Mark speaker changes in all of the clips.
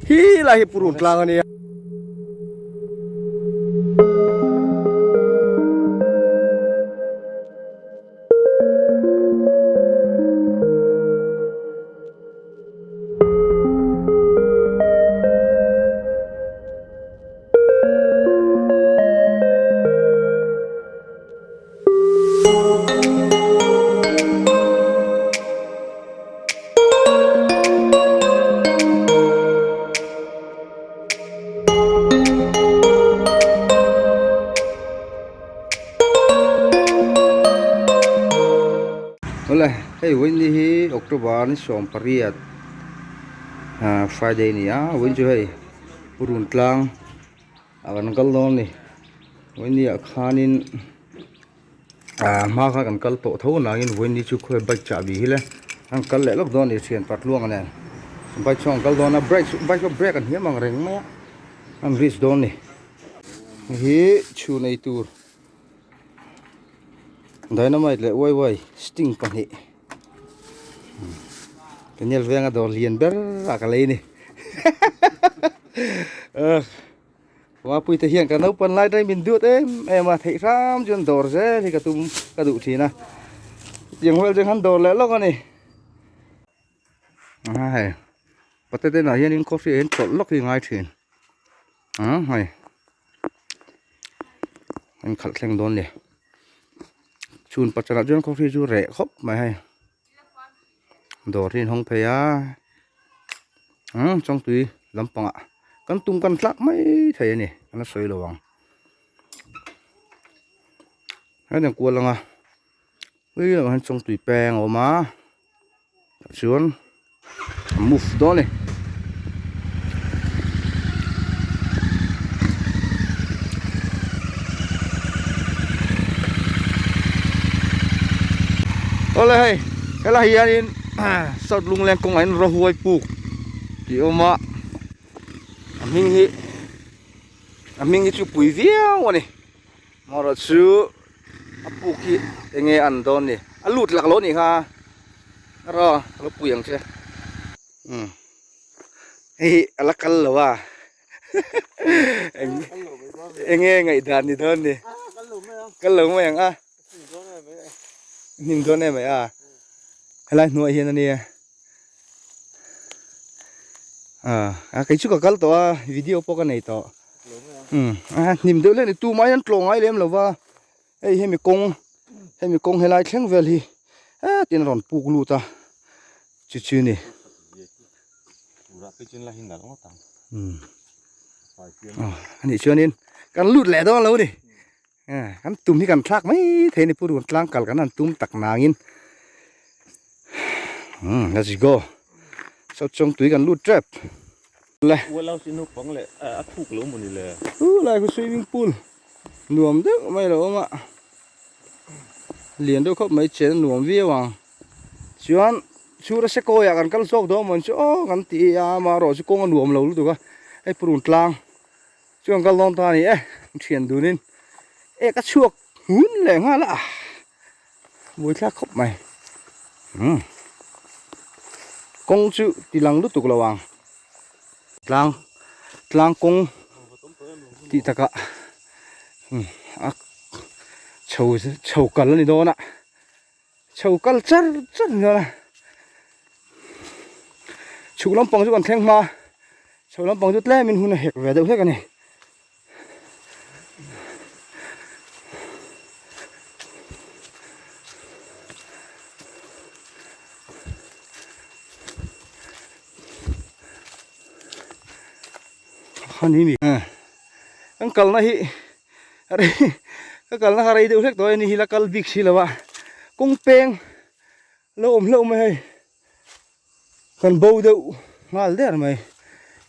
Speaker 1: Hi lai hi purun tlang a nia. Awle hei vawiin hi October ni 18 Friday a ni a vawiin chu hei purun tlang a kan kal dawn a ni vawiin ni ah khanin hma kha kan kal tawh tho nangin vawiin ni chu khawi bike chahbi hi le an kal leh lawk dawn a ni thian pat luang nen bike chuan an kal dawn a bike chu brake an hniam ang reng mai a an risk dawn a ni hei hi chhun ei tur dynamite leh waiwai sting pahnih Daniel venga dawr lian ber ah ka lei a ni Mapui te hian ka naupan lai daih min duat em em a theih hram chuan dawr zel hi ka tum ka duh thin a tiang vel chu han dawr leh lawk a ni a hei potato ah hianin coffee ah hian chawlh lawk hi a ngai thin a hei an khalh thleng dawn a ni chhun pachal ah chuan coffee chu reh khawp mai hei. Dawr hi an hawng phei a chawngtui lampangah kan tum kan tlak mai thei a ni an la sawi lo ang hetiang kual anga ui ah hian chawngtui peng a awm a tah chuan a move dawn a ni. Awle hei helai hianin South Lungleng kawngah hian Rawhuai puk tih a awm a a hming hi a hming hi chu pui viau a ni amaherawh chu a puk hi eng nge an dawn ni a lut lak lo a nih kha raw a lo pui ang che umm hei hi a la kal lo a eng nge ngaihdan ni dawn ni kal lo mai ang a. Hnim dawn em ai a helai hnuaiah hian ania ah kei chu ka kal tawh a video pawh ka nei tawh umm a hnim deuh hlek a ni tumah hian tlawh ngai lem lo va hei hemi kawng hemi kawng helai thleng vel hi hetin a rawn puk lut a chu chu a ni umm anih chuanin kan lut leh dawn lo a ni. Kan tum hi kan thlak mai thei a ni pu run tlang kal kan han tum tak nangin umm let's go saw chawng tui kan lut tep le
Speaker 2: Ualau chu naupang leh a thuk lo maw ni le
Speaker 1: u lai khu swimming pool nuam deuh mai lo awm a lian deuh khawp mai chen a nuam viau ang chuan chhura sekawiah kan kal zawk dawn maw chu aw kan ti a amaherawh chu kawng a nuam lo lutuk a hei pu run tlang. Chuan kal dawn ta a ni e, thian dunin e ka chhuak hun leh nghal a, buaithlak khawp mai. Umm kawng chu ti lang lutuk lo ang, tlang tlang kawng tih takah umm a chho chho kal a ni dawn a, chho kal char char a ni dawn a, chhuk lampang chu kan thleng hma. Chho lampang chu tlemin hun a hek ve deuh hlek a ni. Hani mi kan kalna hi ka kalna kha rei deuh hlek tawh a ni hi la kal bik si lo a kawng peng lo awm hlauh mai hei. Kan bo deuh nghal der mai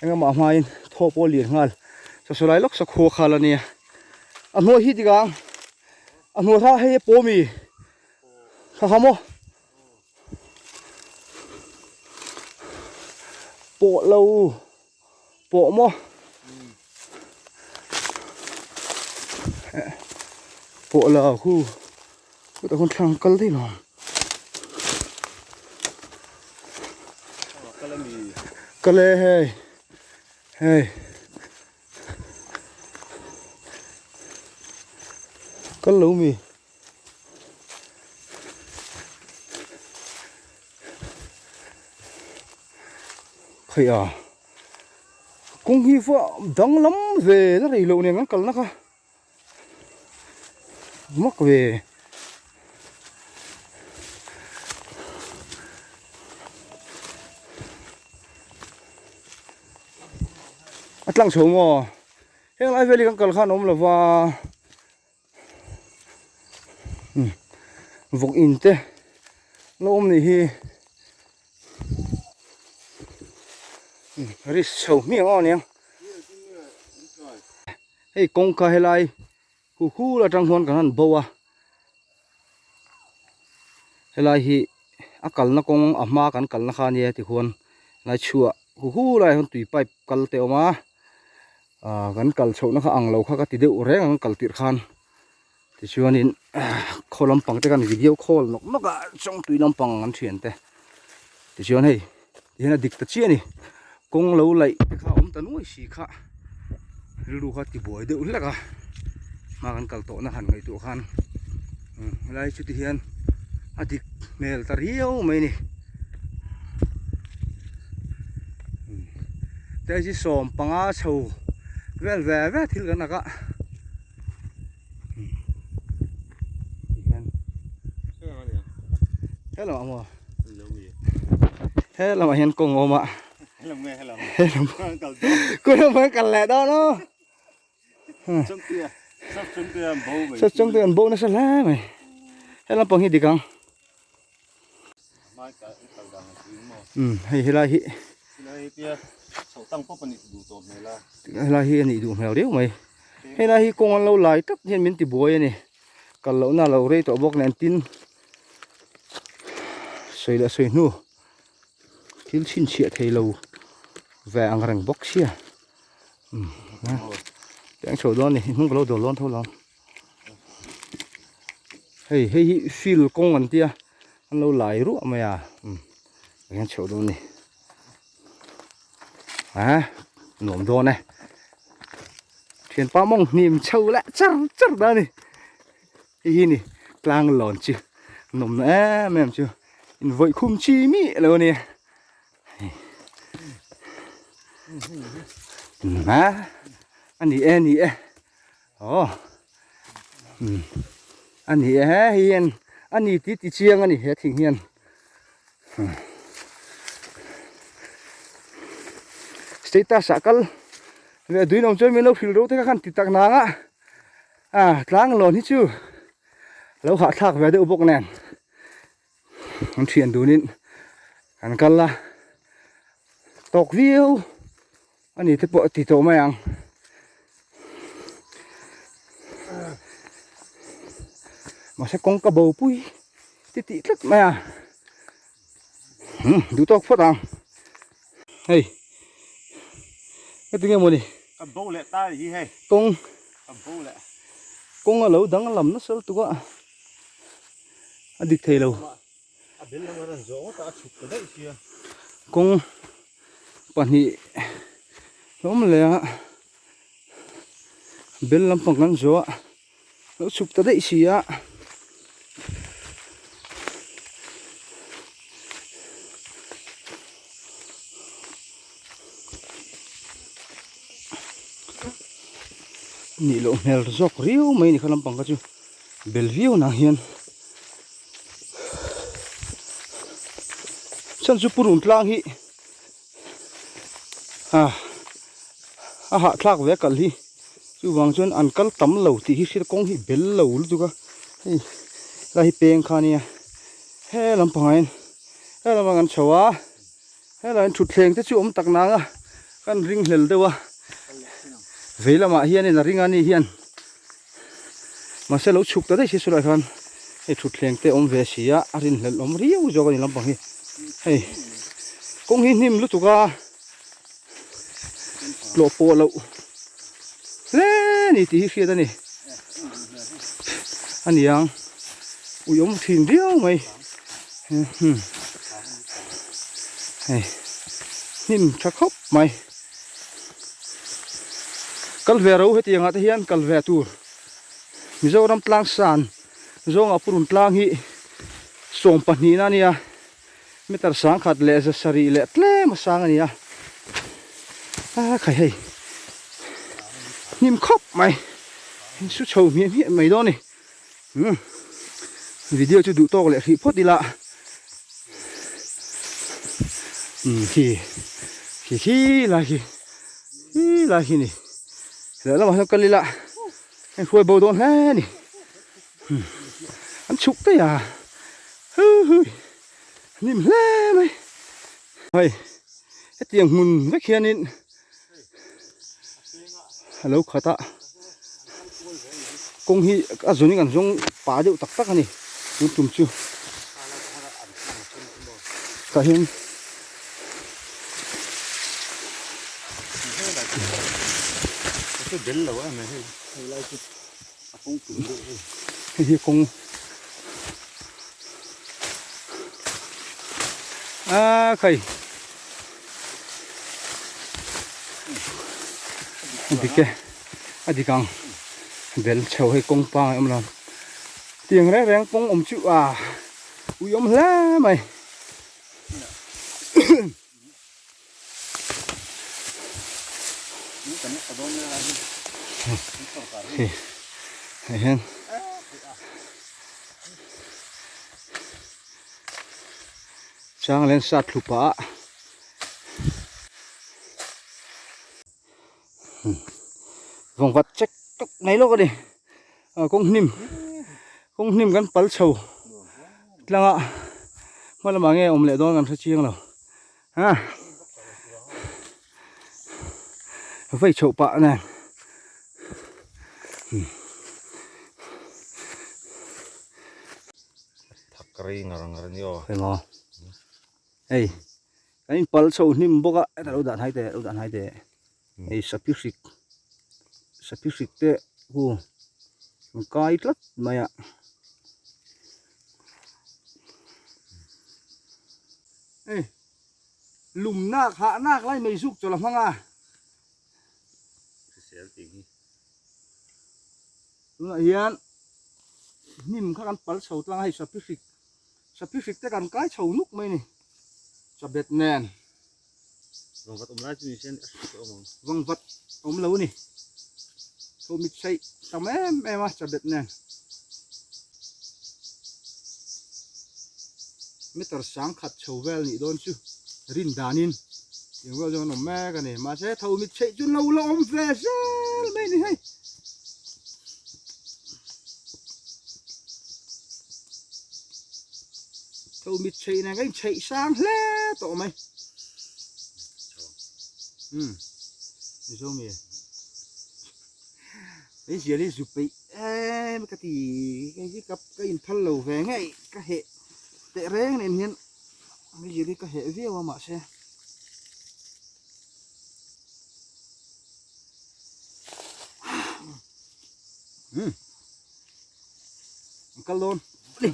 Speaker 1: engemaw hmain thaw pawh a lian nghal saw saw lai lawk saw khua khal a nia a hnuai hi tikang a hnuai kha hei a paw mi kha kha maw pawh lo pawh maw pawh lo khu khutah khuan thlang kal daih lo ang kal e hei. Hei kal lo mi. Khaih a kawng hi va danglam ve la rei loh nen kan kalna kha mak ve. A tlang chho maw? Heng lai vel hi kan kal khan a awm lo va. Vawk in te la awm nih hi risk chho hmiang aw aniang hei kawngka helai hu hul atang hian kan han bo a helai hi a kalna kawng a hma kan kalna kha ania tikhuan helai chhuah hu hul ah hian tui pipe kal te a awm a. Ahh kan kal chhohna kha ang lo kha ka ti deuh reng ang kal tirh khan tichuanin khaw lampang te khan video call nawk nawk a chawngtui lampang an thian te tichuan hei tihian a dik ta chiah a ni kawng lo laih te kha a awm ta nuai si kha rilru kha ti buai deuh hlek a hma kan kal tawhna han ngaihtuah khan helai chu tihian a dik hmel ta riau mai a ni. Taxi 15 chho vel ve ve thil kan ak a he lamah maw he lamah hian kawng a awm a he lam kawng lamah kal leh dawn aw sap changte an bo nasa hle mai he lampang hi dik ang. Hei helai hi helai hi a nih duh hmel riau mai helai hi kawng an lo lai tak hian min ti buai a ni kal lohna a lo rei tawh bawk nen tin sawi leh sawi hnu thil chhinchhiah thei lo ve ang reng bawk sia peng chho dawn a ni hnung ka lo dawl dawn tho lo. Hei hei hi field kawng an tia an lo lai ruah mai a umm hian chhoh dawn a ni ah nuam dawn e thianpa mawng hnim chho leh char char dawn a ni hei hi ni tlang lawn chu nawmna em em chu invawih khum chi mi lo a ni a a ni e a ni e. Aw umm a ni e hei hian a ni tih ti chiang a ni he thing hian status ah kal leh duin awm chuan min lo hrilh ro te kha khan ti tak nang a ah tlang lawn hi chu lo hahthlak ve deuh bawk nen an thian dunin an kal a tawk viau. A ni te pawh a ti tawh mai ang. Mahse kawngka bo pui ti tih tlat mai a. Umm duh tawk phawt ang. Hei heti nge mawni.
Speaker 2: Ka bo leh ta hi hei.
Speaker 1: Kawng
Speaker 2: Ka bo leh.
Speaker 1: Kawng a lo danglam nasa lutuk a. A dik thei lo.
Speaker 2: A bel lam a rawn zawh ngawt a, a chhuk ta daih sia.
Speaker 1: Kawng pahnih hlawm leh a, bel lampang kan zawh a, lo chhuk ta daih si a. Nih loh hmel zawk riau mai ni kha lampang kha chu bel viau nang hian. Chhan chu purun tlang hi ah a hahthlak ve a kal hi chuvang chuan an kal tam lo tih hi hriat kawng hi bel lo lutuk a hei lai hi peng kha ania he lampangah hian he lampangah an chho a helaiah hian thutthleng te chu awm tak nang a kan ringhlel deuh a vei lamah hianin a ring a ni hian. Mahse lo chhuk ta daih si chulaiah khan hei thutthleng te awm ve si a, a rinhlelh awm riau zawk a ni lampang hi. Hei kawng hi hnim lutuk a tlawh pawh loh hle a ni tih hi hriat a ni. A ni ang ui awm thin riau mai hei hnim tha khawp mai. Kal ve ro hetiang ah te hian kal ve tur Mizoram tlang san zawng ah purun tlang hi 12 na a nia meter 10 leh 700 leh tlem a sang a ni a a khai hei hnim khawp mai in su chho hmiah hmiah mai dawn a ni umm video chu duh tawk leh hrih phawt ila umm khi khi khi lai khi khi lai khi ni lehlamah hian kal ila hei hruai bo dawn hle a ni umm an chhuk daih a hu hui hnim hle mai hei hetiang hmun vek hianin a lo khat a kawng hi a zawnin an zawng pah deuh tak tak a ni tun tum chu tah hian hei hi kawng a khai a dik e a dik ang bel chho hei kawng pangai awm lo tiang reng reng kawng awm chu a ui awm hle mai. Hei hei hian chang len sat thlu pah a vawng vat chek tuk mai lawk a ni kawng hnim kawng hnim kan pal chho tlanga hma lamah nge awm leh dawn kan hre chiang lo ha vei chhoh pah nen
Speaker 2: thak rei ngar ngar a ni aw
Speaker 1: emaw hei kan in pal chho hnim bawk a heta lo dah hnai teh lo dah hnai teh hei sapi hrik sapi hrik te hu an kai tlat mai a hei lum nak hah nak lai mai zuk chawlh a hmang a
Speaker 2: hrisel tih hi
Speaker 1: tunah hian hnim kha kan pal chho tlang a hei sapi hrik sapi hrik te kan kai chho nuk mai a ni chabet nen.
Speaker 2: Vangvat awm lai chu ni se a hriat awm ang.
Speaker 1: Vangvat awm lo a ni. Tho mit saih tam em em a chabet nen. Meter 1000 chho vel nih dawn chu rin danin tiang vel chuan an awm mek a ni. Mahse tho mit saih chu lo la awm ve zel mai a ni hei. Tho mit chheih nen ka inchheih sang hle tawh mai. Umm mizo nge hei zial hi zu peih em ka ti hei hi ka ka inphal lo ve ngei ka heh teh reng nen hian hei zial hi ka heh viau a mahse umm an kal dawn a ni.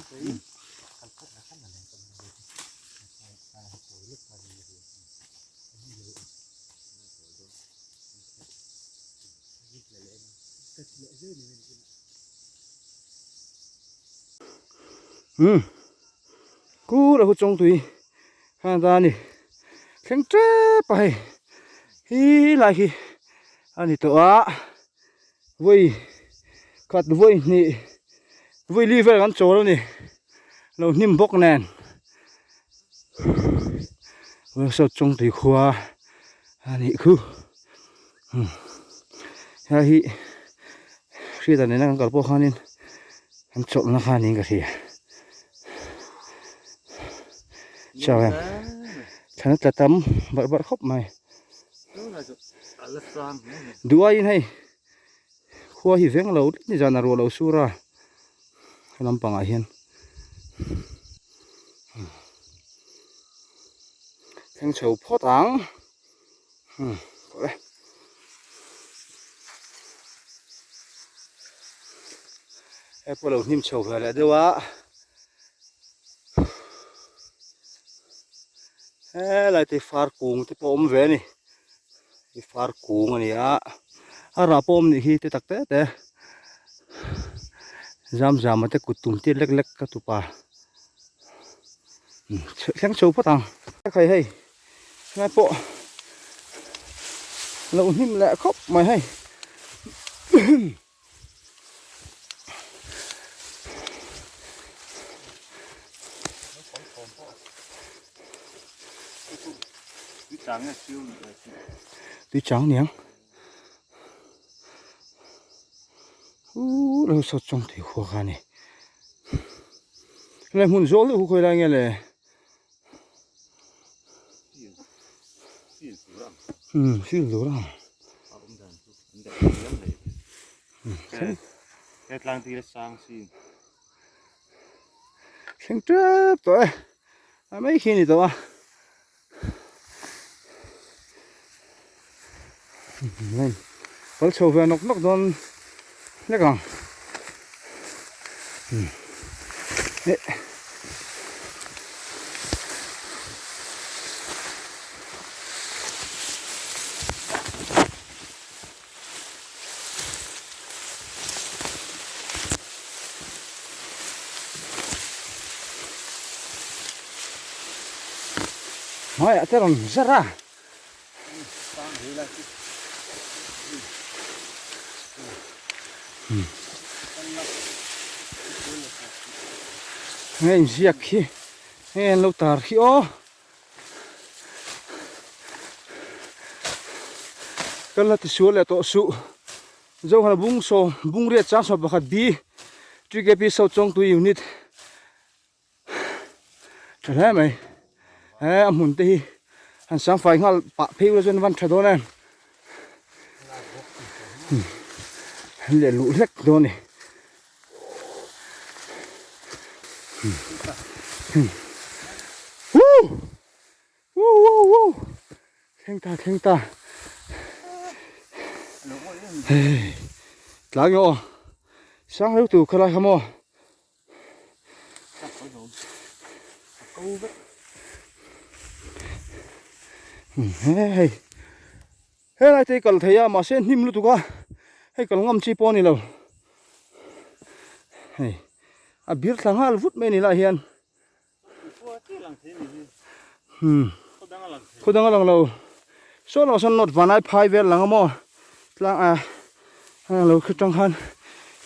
Speaker 1: Umm kur a hu chawng tui khan ta a ni thleng tep a hei hi lai hi a ni tawh a vawi khat vawi hnih vawi li vel kan chawl a ni lo hnim bawk nen saw chawng tui khua a nih khu helai hi hriat nena kan kal pawh khanin an chawlhna kha niin ka hria chuan thlan a tla tam barh barh khawp mai duh aiin hei khua hi veng lo ni zan a ruah lo sur a lampangah hian thleng chho phawt ang. Hmm, tawh e. Hei pawh lo hnim chho ve leh deuh a. Helai te far kung te pawh awm ve a ni. Hi far kung a ni a. A rah pawh awm nih hi te tak te te zam zam a te kut tum tir lek lek ka tupa thleng chho phawt ang. Khai hei ngai pawh lo hnim leh khawp mai hei. Tui chang niang uh lo sawt chawng tui khua kha ni helai hmun zawl deuh khu khawi lai nge le um feel tur ang thleng tep tawh e a mai khi a ni tawh a kal chho ve nawk nawk dawn hlek ang eh Hmaiah te rawn zar a. Nge inziak khi nge an lo tar khi aw. Ka la tisual leh tawh suh. Zohana bung saw bung riat chang saw pakhat B TKP South Chawngtui Unit tha hle mai he a hmun te hi han sang fai nghal pah phei ula chuan van tha dawn em an leh luh hlek dawn a ni woo woo woo woo thleng ta thleng ta hei tlai aw sang reuh tur khalai kha maw. Hei helai te hi kal thei a mahse hnim lutuk a hei kal ngam chi pawh a ni lo hei a bir thla nghal vut mai a ni lai hian umm khaw dang a lang lo saw lamah sawn note vanlai phai vel lang a maw tlang ah lo khi tang khan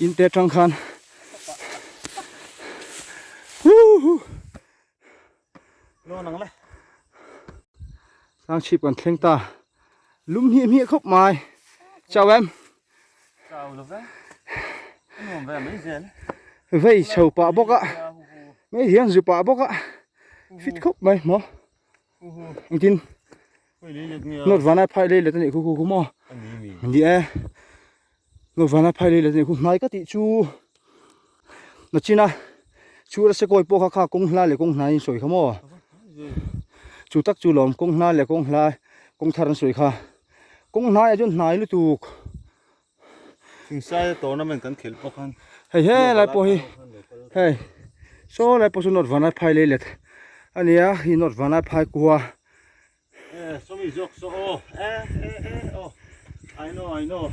Speaker 1: in te tang khan huhu tlang chhip kan thleng ta lum hmiah hmiah khawp mai chau em vei chho pah bawk a mai hian zu pah bawk a fit khawp mai maw engtin note vanai phai lei let a nih khu khu khu maw ni e note vanai phai lei let a nih khu hnai ka tih chu nachina chhura sekawi pawh kha kha kawng hla leh kawng hnai in sawi kha maw chu tak chu lawm kawng hla leh kawng hla kawng thar an sawi kha. Kawng hnaiah chuan hnai lutuk.
Speaker 2: Thingsaia tournament kan khelh pawh khan.
Speaker 1: Hei he lai pawh hi hei saw lai pawh chu nawt vanlai phai lei let a nia hi nawt vanlai phai kua.
Speaker 2: Eh sawmi zawk saw aw eh eh eh aw I know I know.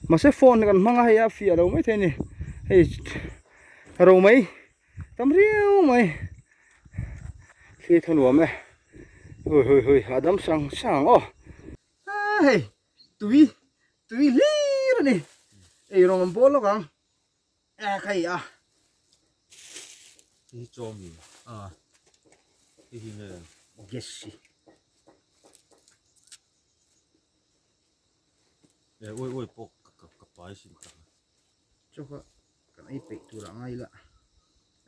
Speaker 1: Mahse phone kan hmang a hei a fiah lo maithei a ni hei ro mai. Tam riau mai thli thaw nuam e hui hui hui a dam sang sang aw hei tui tui hlir a ni ei rawng an bawl lawk ang e khai a
Speaker 2: hi chaw mi a hi hi nge
Speaker 1: gas si
Speaker 2: e oi oi pawh ka ka pai sin tak
Speaker 1: Chaw kha kan ei peih tur ah ngai ila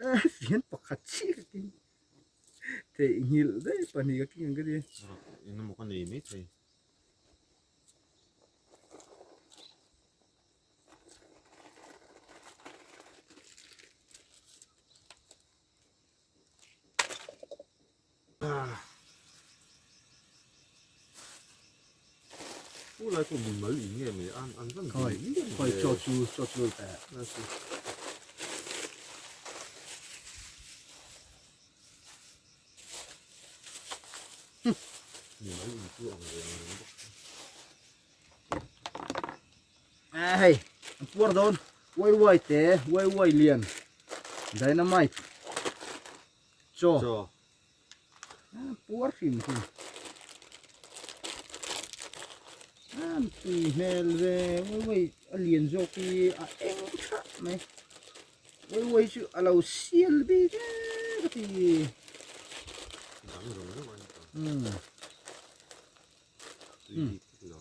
Speaker 1: eh fian pakhat chiah ka keng theihnghilh daih pahnih ka keng ang ka ti.
Speaker 2: Eng emaw ka nei mai thei. Pu lai pawh mi mal in nge mai an an van
Speaker 1: Khoi khoi chaw chu chaw chu pe
Speaker 2: Mi mal in chu ang ve ang reng bawk.
Speaker 1: A hei an puar dawn uai uai te uai uai lian dynamite chaw
Speaker 2: Chaw.
Speaker 1: Puar hrim hrim. An tui hmel ve uai uai a lian zawk hi a eng tha mai. Uai uai chu a lo sial bik e ka ti.
Speaker 2: Dang zawng zawng a ni tawh.
Speaker 1: Hmm.
Speaker 2: Tui bik vek lo.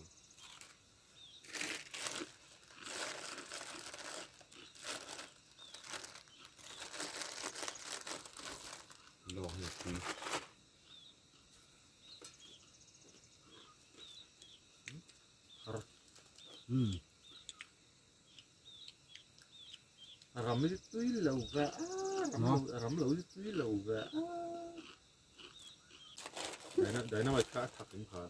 Speaker 2: Ram hi tui lo ve a ram lo hi tui lo ve a Dynamite kha a thak in kha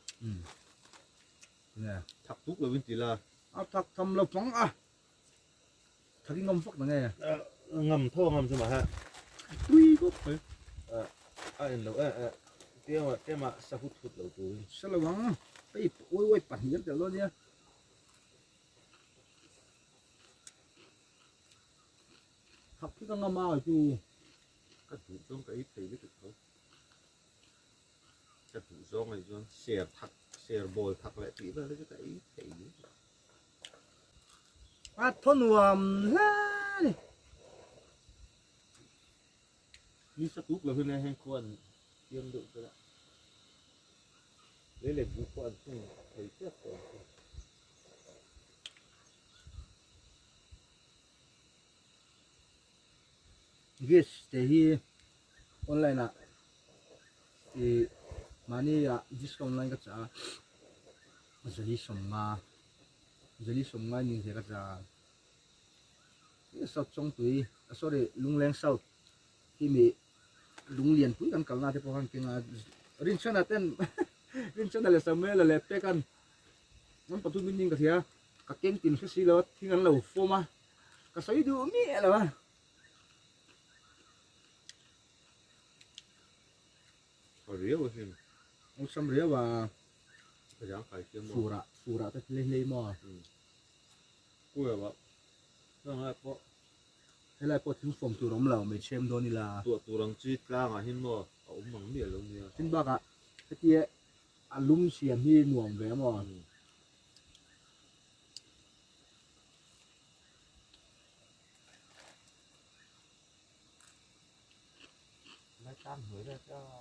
Speaker 2: thak tuk lo in ti la
Speaker 1: a thak tham lo pang a Thak i ngam vak na nge?
Speaker 2: Ngam tho a ngam chu mah he.
Speaker 1: Tui bawk mai.
Speaker 2: A en lo e e. Tiangah tlema sa hut hut lo turin.
Speaker 1: Sa lo ang. Hei uai uai pahnih an tel dawn nia. Thak hi ka ngam a chu.
Speaker 2: Ka duh zawng ka ei thei lutuk tho. Ka duh zawng anih chuan ser thak, ser bawl thak leh tih vel te chu ka ei thei lutuk.
Speaker 1: A thaw nuam hle a ni.
Speaker 2: Ni sa tuk lo hian heng khuan siam deuh se la. Lei leh buh pawh an thung thei tep tawh ang chu.
Speaker 1: Gas te hi online ah ih mahni ah discount lai ka chah a zali sawmnga zali sawmnga ning ve ka chah a south chawngtui sorry lungleng south hi mi lunglian pui kan kalna te pawh khan keng a rinchhana ten rinchhana leh samuela leh pek an an pathum in ka hria ka keng tin hre si lo a thing an lo fawm a ka sawi duh miah lo a.
Speaker 2: A riau a hlim.
Speaker 1: Awlsam riau a.
Speaker 2: A zang kai chiang maw?
Speaker 1: Furah, furah te hlei hlei maw?
Speaker 2: Kuai a heng lai pawh.
Speaker 1: Helai pawh thing fawm tur awm lo, mai chhem dawn ila.
Speaker 2: Tuah tur ang chi tlangah hian maw a awm ang miah lo nia.
Speaker 1: Tin bakah hetia a lum siam hi nuam ve maw?
Speaker 2: Lai tlang hnuai vel te a.